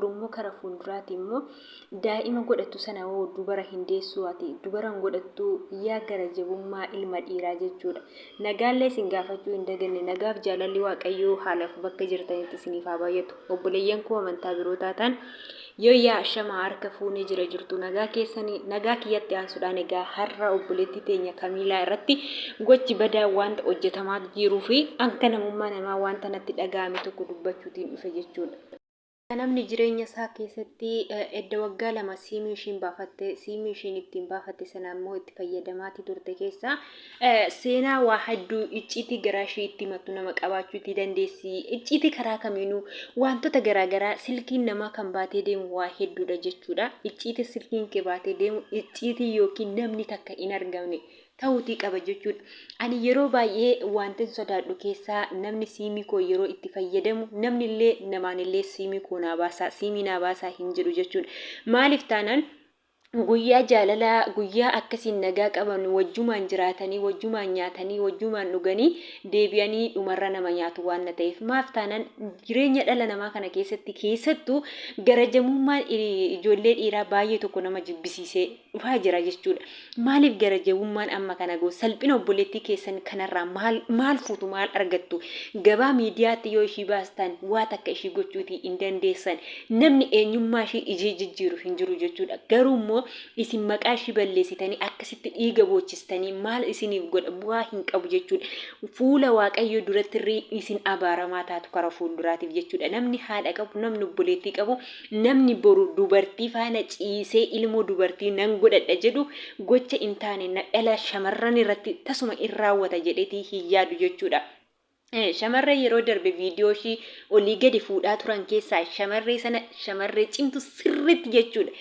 Borummoo kara fuulduraati immoo daa'ima godhattu sana hoo dubara hin deessuu ati dubara hin godhattuu yaa gara jabummaa ilma dhiiraa jechuudha. Nagaallee isin gaafachuu hin daganne nagaaf jaalalli Waaqayyoo haalaaf bakka jirtanitti isiniif haa baay'atu. Obboleeyyan koo amantaa biroo taatan yooyyaa ashamaa harka fuunee jira jirtu nagaa keessanii nagaa kiyyatti aansuudhaan egaa har'a obboleettii teenya Kamiilaa irratti gochi badaa wanta hojjetamaa jiruu fi akka namummaa namaa wanta natti dhaga'ame tokko dubbachuutiin dhufe jechuudha. Namni jireenya isaa keessatti edda waggaa 2 siimii ishiin baafatte, siimii ishiin ittiin baafatte sana immoo itti fayyadamaatii turte keessaa seenaa waa hedduu icciitii garaa ishii itti himattu nama qabaachuutii dandeessi. Icciitii karaa kamiinuu wantoota garaa garaa silkiin namaa kan baatee deemu waa hedduudha jechuudha. Icciitii silkiin kee baatee deemu icciitii yookiin namni takka hin argamne ta'uutii qaba jechuudha. Ani yeroo baay'ee wantin sodaadhu keessaa namni siimii koo yeroo itti fayyadamu namni illee namaan illee siimii koo naa baasaa siimii naa baasaa hin jedhu jechuudha. Maaliif taanaan guyyaa jaalalaa guyyaa akkasiin nagaa qaban wajjumaan jiraatanii wajjumaan nyaatanii wajjumaan dhuganii deebi'anii dhumarra nama nyaatu waan na ta'eef maaf taanaan jireenya dhala namaa kana keessatti keessattuu garajamummaan ijoollee dhiiraa baay'ee tokko nama jibbisiisee dhufaa jira jechuudha. Maaliif gara jabummaan amma kana ga'u? Salphina obboleettii keessan kanarraa maal maal fuutu maal argattu? Gabaa miidiyaatti yoo ishii baastan waa takka ishii gochuutii hin dandeessan. Namni eenyummaa ishii ijii jijjiiru hin jiru jechuudha. Garuu immoo isin maqaa ishii balleessitanii akkasitti dhiiga boochistanii maal isiniif godha? Bu'aa hin qabu jechuudha. Fuula Waaqayyoo duratti irree isin abaaramaa taatu kara fuulduraatiif jechuudha. Namni haadha qabu, namni obboleettii qabu Namni boru dubartii faana ciisee ilmoo dubartii nan godhadha jedhu gocha hin taane na dhala shamarran irratti tasuma in raawwata jedhetii hin yaadu jechuudha. Shamarree yeroo darbe viidiyoo ishii olii gadi fuudhaa turan keessaa shamarree sana shamarree cimtu sirriitti jechuudha.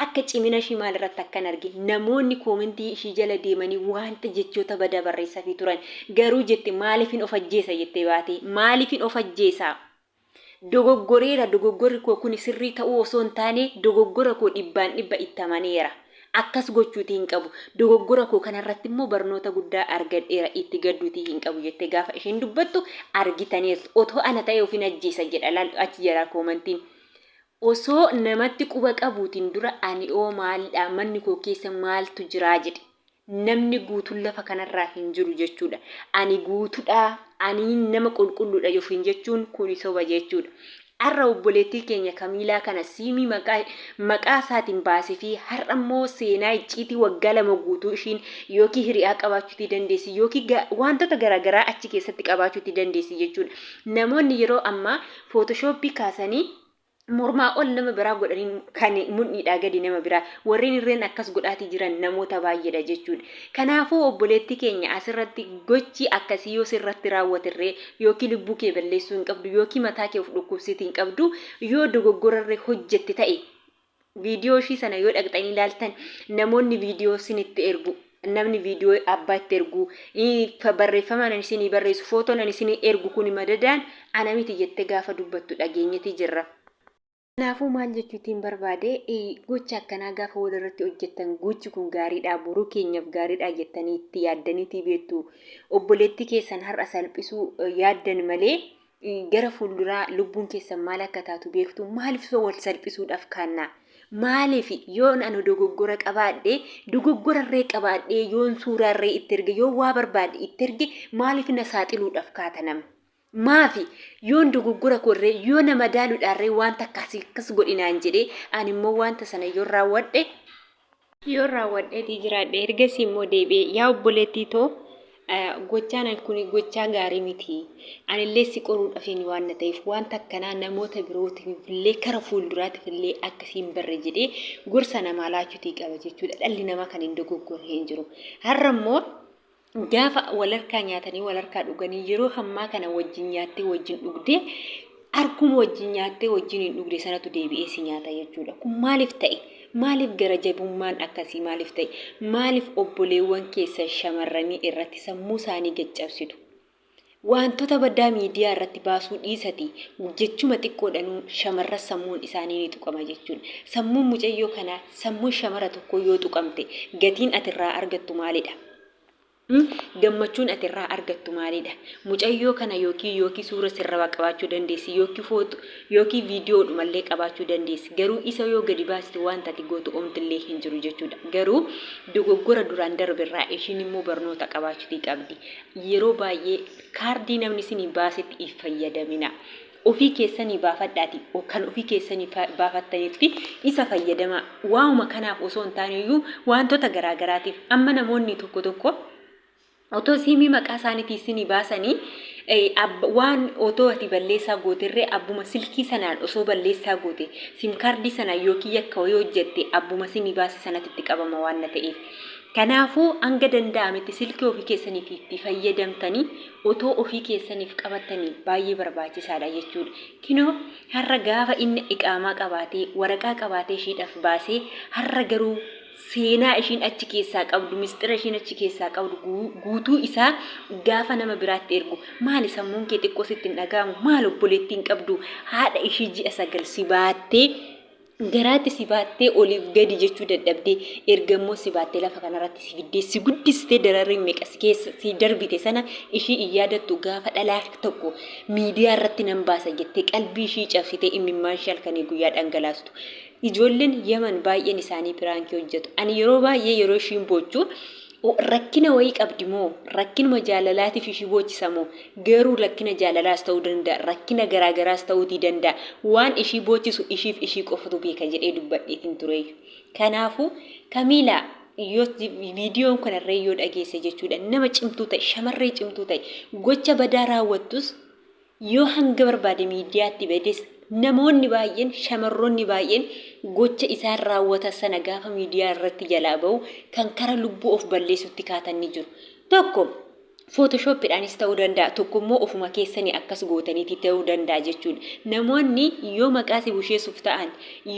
Akka cimina ishii maal irratti akkan arge namoonni koomentii ishii jala deemanii wanta jechoota badaa barreessafii turan. Garuu jette maaliifin of ajjeesa jettee baate maaliifin of ajjeesa? Dogoggoreera, dogoggorri koo kuni sirrii ta'uu osoo hin taane dogoggora koo dhibbaan dhibba itti amaneera. Akkas gochuutii hin qabu. Dogoggora koo kanarratti immoo barnoota guddaa argadheera itti gadduutii hin qabu jettee gaafa isheen dubbattu argitaniirtu. Otoo ana ta'ee ofin ajjeesa jedha laal achi jalaa koomantiin. Osoo namatti quba qabuutiin dura ani oo maalidha manni koo keessa maaltu jiraa jedhe. Namni guutuun lafa kanarraa hin jiru jechuudha. Ani guutudha, ani nama qulqulluudha ofiin jechuun kuni soba jechuudha. Har'a obboleettii keenya Kamiilaa kana siimii maqaa maqaa isaatiin baasee fi har'a immoo seenaa icciitii waggaa 2 guutuu ishiin yookiin hiriyaa qabaachuutii dandeessi yookiin wantoota garaagaraa achi keessatti qabaachuutii dandeessi jechuudha. Namoonni yeroo ammaa footoshoppii kaasanii mormaa ol nama biraa godhanii kan mudhiidhaa gadi nama biraa warreen irreen akkas godhaatii jiran namoota baay'eedha jechuudha. Kanaafuu obboleettii keenya asirratti gochi akkasii yoo sirratti raawwaterree yookiin lubbuu kee balleessuu hin qabdu yookiin mataa kee of dhukkubsiitii hin qabdu yoo dogoggorarree hojjette ta'e Viidiyoo ishii sana yoo dhaqxanii ilaaltan namoonni viidiyoo isinitti ergu namni viidiyoo abbaa itti ergu barreeffama ani isinii barreessu footoon ani isinii ergu kun madadaan ana miti jettee gaafa dubbattu dhageenyetii jirra. Kanaafuu maal jechuutiin barbaade gocha akkanaa gaafa walirratti hojjettan gochi kun gaariidha boruu keenyaaf gaariidha jettanii itti yaaddaniitii beektu obboleettii keessan har'a salphisuu yaaddan malee gara fuulduraa lubbuun keessan maal akka taatu beektu maaliif so wal salphisuudhaaf kaannaa? Maaliif yoon anu dogoggora qabaadhe dogoggorarree qabaadhee yoon suuraarree itti erge yoon waa barbaade itti erge maaliif na saaxiluudhaaf kaata namni? Maafi yoon dogoggora koorree yoo na madaaluudhaarree wanta akkasii akkas godhinaan jedhee ani immoo wanta sana yoon raawwadhe Yoon raawwadheetii jiraadhe ergasii immoo deebi'ee yaa obboleettii too gochaan kun gochaa gaarii miti. Anillee si qoruudhaafin waan na ta'eef wanta akkanaa namoota birootiif illee kara fuulduraatiif illee akka si hin barre jedhee gorsa namaa laachuutii qaba jechuudha. Dhalli namaa kan hin dogoggorre hin jiru. Har'a immoo Gaafa wal harkaa nyaatanii wal harkaa dhuganii yeroo hammaa kana wajjin nyaattee wajjin dhugdee harkuma wajjin nyaattee wajjin hin dhugde sanatu deebi'ee si nyaata jechuudha. Kun maaliif ta'e? Maaliif gara jabummaan akkasii maaliif ta'e? Maaliif obboleewwan keessan shamarranii irratti sammuu isaanii gad cabsitu? Waantota badaa miidiyaa irratti baasuu dhiisati jechuma xiqqoodhanuu shamarran sammuun isaanii ni tuqama jechuudha. Sammuun mucayyoo kanaa sammuun shamara tokkoo yoo tuqamte gatiin ati irraa argattu maalidha? Gammachuun ati irraa argattu maalidha? Mucayyoo kana yookiin yookiin suura sirrabaa qabaachuu dandeessi yookiin footo yookiin viidiyoodhumallee qabaachuu dandeessi. Garuu isa yoo gadi baaste wanta ati gootu omtillee hin jiru jechuudha. Garuu dogoggora duraan darbe irraa ishiin immoo barnoota qabaachuutii qabdi. Yeroo baay'ee kaardii namni isinii baasetti hin fayyadamina. Ofii keessanii baafadhaati kan ofii keessanii baafattanitti isa fayyadamaa. Waanuma kanaaf osoo hin taane iyyuu wantoota garaa garaatiif amma namoonni tokko tokko otoo siimii maqaa isaaniitii isinii baasanii, waan otoo ati balleessaa gooterree abbuma silkii sanaan osoo balleessaa goote, simkaardii sanaan yookiin yakka wayii hojjette, abbuma simii baase sanatti itti qabama waan na ta'eef. Kanaafuu hanga danda'ametti silkii ofii keessaniif itti fayyadamtanii otoo ofii keessaniif qabattanii baay'ee barbaachisaadha jechuudha. Kinoo har'a gaafa inni iqaamaa qabaatee, waraqaa qabaatee ishiidhaaf baasee, har'a garuu seenaa ishiin achi keessaa qabdu, mistira ishiin achi keessaa qabdu guutuu isaa gaafa nama biraatti ergu, maali sammuun kee xiqqoo sitti hin dhaga'amu? Maal obboleettiin qabdu, haadha ishii ji'a 9 si baattee, garaatti si baattee, oliif gadi jechuu dadhabdee, erga immoo si baattee lafa kanarratti si fiddee si guddistee, dararri meeqa si keessa si darbite sana ishii hin yaadattu? Gaafa dhalaa tokko miidiyaa irratti nan baasa jettee qalbii ishii cabsitee imimmaan ishii halkanii guyyaa dhangalaastu. Ijoolleen Yaman baay'een isaanii piraankii hojjetu. Ani yeroo baay'ee yeroo ishiin boochu, rakkina wayii qabdi moo, rakkinuma jaalalaatiif ishii boochisa moo, garuu rakkina jaalalaas ta'uu danda'a, rakkina garaagaraas ta'uutii danda'a, waan ishii boochisu ishiif ishii qofatu beeka jedhee dubbadheetiin tureeyyu. Kanaafuu Kamiilaa, yoo viidiyoon kanarree yoo dhageesse jechuudha, nama cimtuu ta'e, shamarree cimtuu ta'e, gocha badaa raawwattus, yoo hanga barbaade miidiyaatti bades, namoonni baay'een, shamarroonni baay'een gocha isaan raawwatan sana gaafa miidiyaa irratti jalaa ba'u kan kara lubbuu of balleessutti kaatan ni jiru. Tokko footoshooppiidhaanis ta'uu danda'a, tokko immoo ofuma keessanii akkas gootaniiti ta'uu danda'a jechuudha. Namoonni yoo maqaa si busheessuuf ta'an,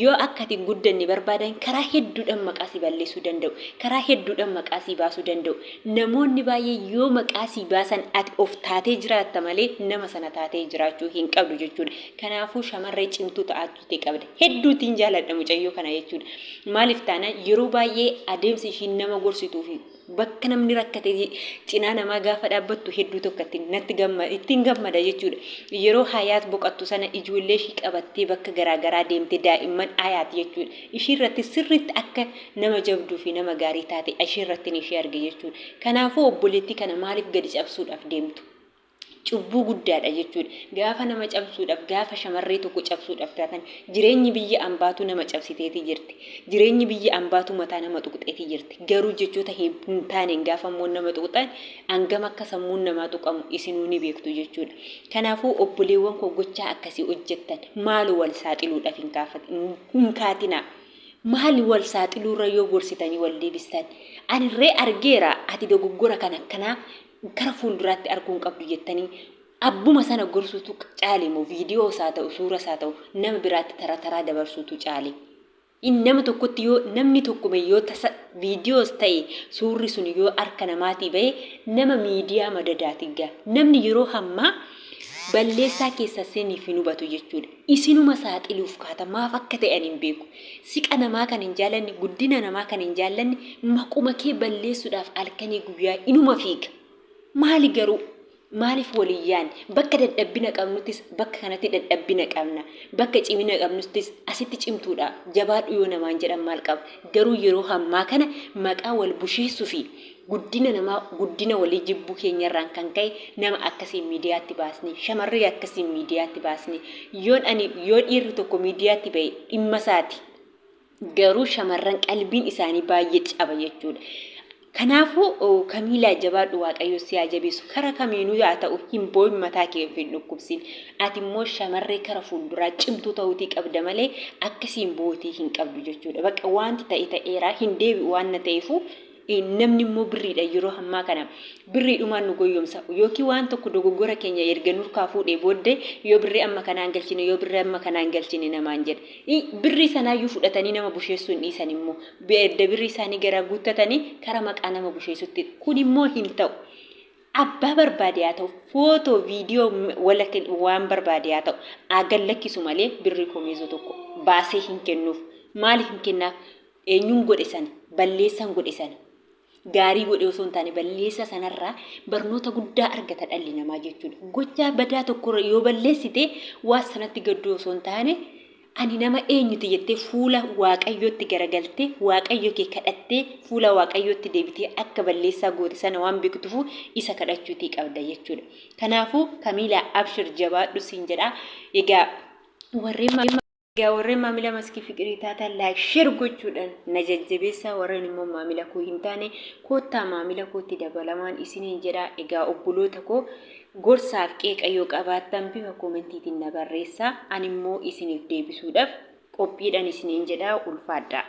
yoo akka ati hin guddanne barbaadan, karaa hedduudhaan maqaa si balleessuu danda'u. Karaa hedduudhaan maqaa si baasuu danda'u. Namoonni baay'een yoo maqaa si baasan ati of taatee jiraatta malee nama sana taatee jiraachuu hin qabdu jechuudha. Kanaafuu shamarree cimtuu ta'achuutti qabda. Hedduutiin jaaladha mucayyoo kana jechuudha. Maaliif taanaan, yeroo baay'ee adeemsi ishiin nama gorsituu fi bakka namni rakkate cinaa namaa gaafa dhaabbattu hedduu tokko natti gamma ittiin gammada jechuudha. Yeroo Hayaat boqattu sana ijoollee ishii qabattee bakka garaagaraa deemte, daa'imman Hayaat jechuudha. Ishii irratti sirriitti akka nama jabduu fi nama gaarii taate ishii irratti ishee arge jechuudha. Kanaafuu obboleettii kana maaliif gadi cabsuudhaaf deemtu? Cubbuu guddaadha jechuudha. Gaafa nama cabsuudhaaf, gaafa shamarree tokko cabsuudhaaf taatan, jireenyi biyya ambaatu nama cabsiteeti jirti. Jireenyi biyya ambaatu mataa nama tuqxeeti jirti. Garuu jechoota hin taaneen gaafa immoo nama tuqxan, hangam akka sammuun namaa tuqamu isinuu ni beektu jechuudha. Kanaafuu obboleewwan koo, gochaa akkasii hojjettan maaloo wal saaxiluudhaaf hin kaatinaa. Maali wal saaxiluurra yoo gorsitanii wal deebistan? Anirree argeera, ati dogoggora kan akkanaa gara fuulduraatti arguu hin qabdu jettanii abbuma sana gorsuutu caale moo, viidiyoo isaa ta'u, suura isaa ta'u, nama biraatti tara taraa dabarsuutu caale? Nama tokkotti yoo namni tokko yoo tasa viidiyoos ta'e suurri sun yoo harka namaatii bahe, nama miidiyaa madadaati gaa. Namni yeroo hammaa balleessaa keessa siniif hin hubatu jechuudha. Isinuma saaxiluuf kaata, maaf akka ta'e ani hin beeku. Siqa namaa kan hin jaallanne, guddina namaa kan hin jaallanne, maquma kee balleessuudhaaf halkanii guyyaa inuma fiiga. Maali garuu? Maaliif waliin yaanne? Bakka dadhabbina qabnuttis bakka kanatti dadhabbina qabna. Bakka cimina qabnuttis asitti cimtuudha. Jabaadhu yoo namaan jedhan maal qaba? Garuu yeroo hammaa kana maqaa wal busheessuu fi guddina namaa, guddina walii jibbuu keenyarraan kan ka'e, nama akkasiin miidiyaatti baasne, shamarree akkasiin miidiyaatti baasne, yoon ani yoo dhiirri tokko miidiyaatti ba'e dhimma isaati. Garuu shamarran qalbiin isaanii baay'ee caba jechuudha. Kanaafuu Kamiilaa, jabaadhu, Waaqayyo si haa jabeessu. Kara kamiinuu haa ta'u, hin boo'in, mataa kee of hin dhukkubsin. Ati immoo shamarree kara fuulduraa cimtuu ta'uutii qabda malee akkasiin bootii hin qabdu jechuudha. Bakka wanti ta'e ta'eera, hin deebi'u waan na ta'eefu, namni immoo birriidha, yeroo ammaa kana birriidhumaan nu goyyomsa, yookiin waan tokko dogoggora keenya erga nurkaa fuudhee booddee, yoo birrii amma kanaan galchine, yoo birrii amma kanaan galchine namaan jedha. Birrii sanaayyuu fudhatanii nama busheessuu hin dhiisan immoo, edda birrii isaanii garaa guuttatanii kara maqaa nama busheessutti. Kun immoo hin ta'u. Abbaa barbaade haa ta'u, footoo, viidiyoo, waan barbaade haa ta'u, agan lakkisu malee birrii komeezoo tokko baasee hin kennuuf. Maaliif hin kennaaf? Eenyuun godhe sana, balleessaan godhe sana. Gaarii godhe osoo hin taane balleessaa sanarraa barnoota guddaa argata dhalli namaa jechuudha. Gochaa badaa tokkorra yoo balleessite waan sanatti gadduu osoo hin taane ani nama eenyuti jettee fuula Waaqayyootti garagaltee Waaqayyo kee kadhattee fuula Waaqayyootti deebitee akka balleessaa goote sana waan beektufu isa kadhachuutii qabda jechuudha. Kanaafuu Kamiilaa abshir jabaadhu siin jedha. Egaa warreen Egaa warreen maamila Maskii Fiqirii taatan like share gochuudhaan na jajjabeessaa warreen immoo maamila koo hin taane koottaa maamila kootti dabalamaan isiniin jedha. Egaa obboloota koo gorsaaf qeeqa yoo qabaattan bifa koomentiitiin na barreessaa ani immoo isiniif deebisuudhaaf qophiidhaan isiniin jedha ulfaadhaa.